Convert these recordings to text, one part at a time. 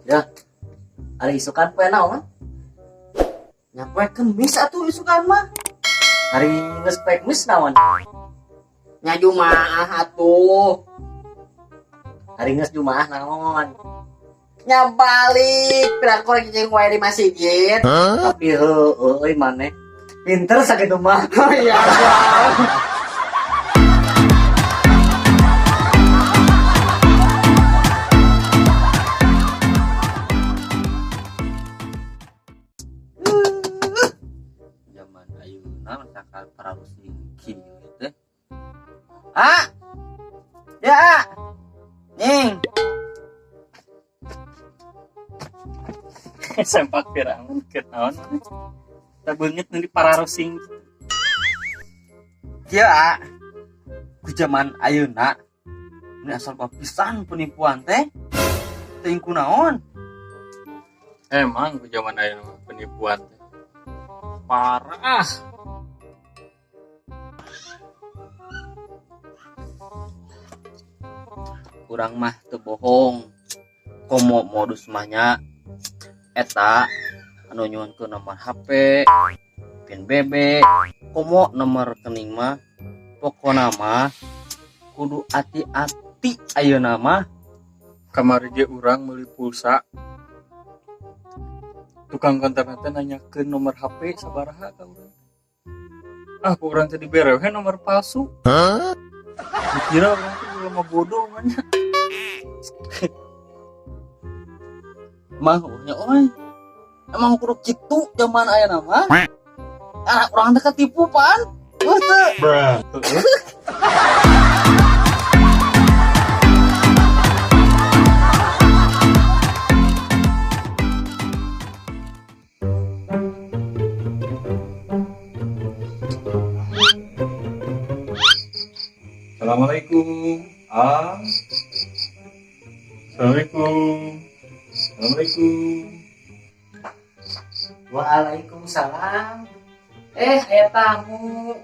Ya. Ari isukan poe naon? Nya poe Kemis atuh isukan mah. Ari geus poe Kemis naon? Nya Jumaah atuh. Ari geus Jumaah naon? Nya balik piraku rek cicing wae di masjid. Tapi heueuh euy maneh. Pinter sakitu mah. Oh iya. Zaman ayeuna masakan pararusing kieu teh. Ah. Ya. Nying. Sempak pirangan ke naon tak beungeut nu di pararusing. Kieu ah. Ku zaman ayeuna ini asal pisan penipuan teh. Teuing kunaon? Emang ku zaman ayeuna mah penipuan teh parah. Urang mah teu bohong. Komo modus mah nya eta anu nyuhunkeun nomor HP, PIN BB, komo nomor rekening mah pokona mah kudu hati-hati ayeuna mah. Kamari ge urang meuli pulsa, tukang konter teh nanyakeun nomor HP sabaraha ka urang. Ah, ku urang teh dibere we nomor palsu. Dikira urang teh jelema bodoh mah nya. Mah nya euy. Emang kudu kitu zaman ayeuna mah. Ah, urang teh ketipu pan. Heuh teu. Assalamualaikum. Ah. Assalamualaikum. Assalamualaikum. Waalaikumsalam. Aya tamu.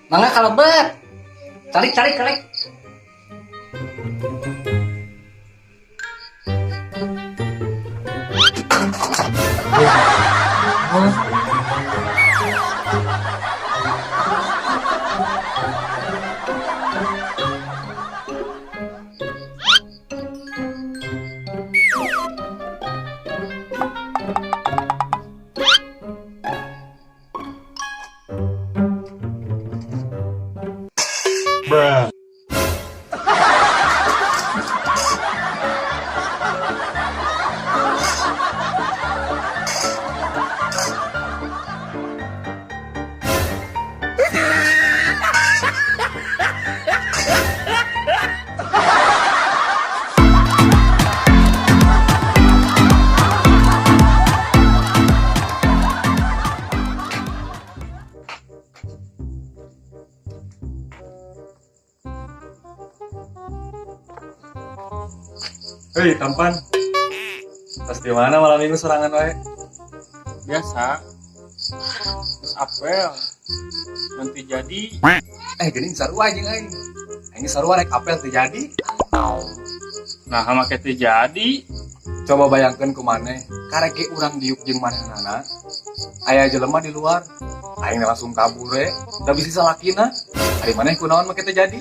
Mangga kalebet. Calik calik calik. Hei, tampan. Tas di mana malam minggu serangan wae? Biasa. Terus apel. Nanti jadi. Geuning sarua jeung aing. Aing sarua rek apel teu jadi. Nah, make teu jadi. Coba bayangkeun ku maneh, karek ge urang diuk jeung manehna. Aya jelema di luar. Aing langsung kabur we. Da bisi salakina. Ari maneh kunaon make teu jadi?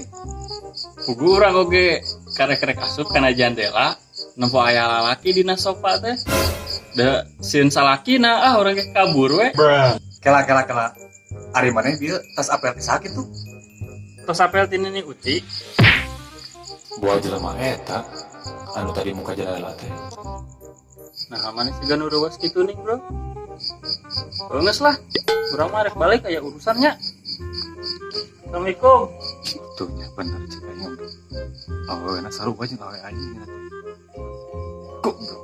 Pugu urang oge karek-karek asup kana jandela, nempo aya lalaki dina sofa teh. Da sieun salakina, ah urang ge kabur we. Kela kela kela. Ari maneh bieu tas apel teh sakit tuh. Tos apel ti Nini Uci. Buah jelema eta anu tadi muka jendela teh. Nah, maneh siga nu reuwas kitu nih, Bro. Geus lah. Urang mah rek balik aya urusannya. Assalamualaikum. Tuh nya bener cek aing oge. Awewe na sarua jeung awewe aing nya teh. Goblok.